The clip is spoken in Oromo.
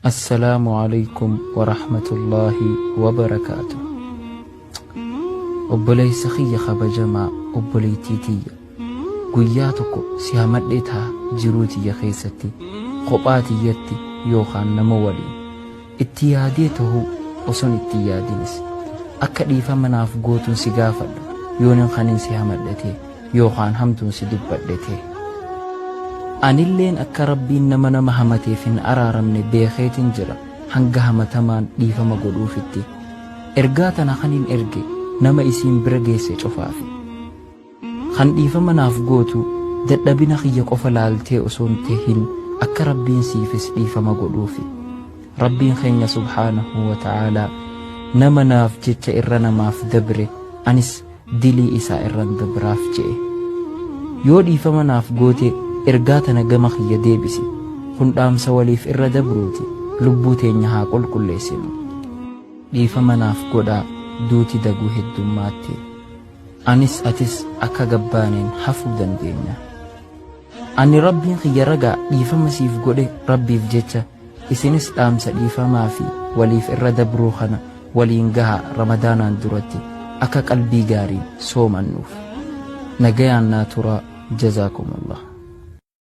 Assalaamu Aleeykum Warahmatullaahi Wabarakaatuh. Obboleessa kiyya kabajamaa, obboleettii tiyya, guyyaa tokko si hamadhee taha jiruu tiyya keessatti, kophaa tiyyatti yookaan nama waliin. Itti yaadee tahuu oson itti hin yaadinis. Akka dhiifama naaf gootun si gaafadha yoonin kanin si hamadhe tahe yookaan hamtuun si dubbadhe tahe. Anilleen akka Rabbiin nama nama hamateef hin araaramne beekeetin jira hanga hamatamaan dhiifama godhuufitti. Ergaa tana kanin erge nama isiin bira geesse cufaafi. Kan dhiifama naaf gootu dadhabina kiyya qofa laaltee osoo hin tahin akka Rabbiin siifis dhiifama godhuufi. Rabbiin keenya subhaanahu wa ta'aalaa nama naaf jecha irra namaaf dabre anis dilii isaa irran dabraaf je'e. Yoo dhiifama naaf goote ergaa tana gama kiyya deebisi. Kun dhaamsa waliif irra dabruuti. Lubbuu teenya haa qulqulleessinu. Dhiifama naaf godhaa duuti daguu heddummaatte. Anis atis akka gabbaaneen hafuu dandeenya. Ani Rabbiin kiyya ragaa dhiifama siif godhe Rabbiif jecha isinis dhaamsa dhiifamaa fi waliif irra dabruu kana waliin gahaa Ramadaanaan duratti akka qalbii gaariin soomannuuf. Nagayaan naa turaa Jazaakumullah.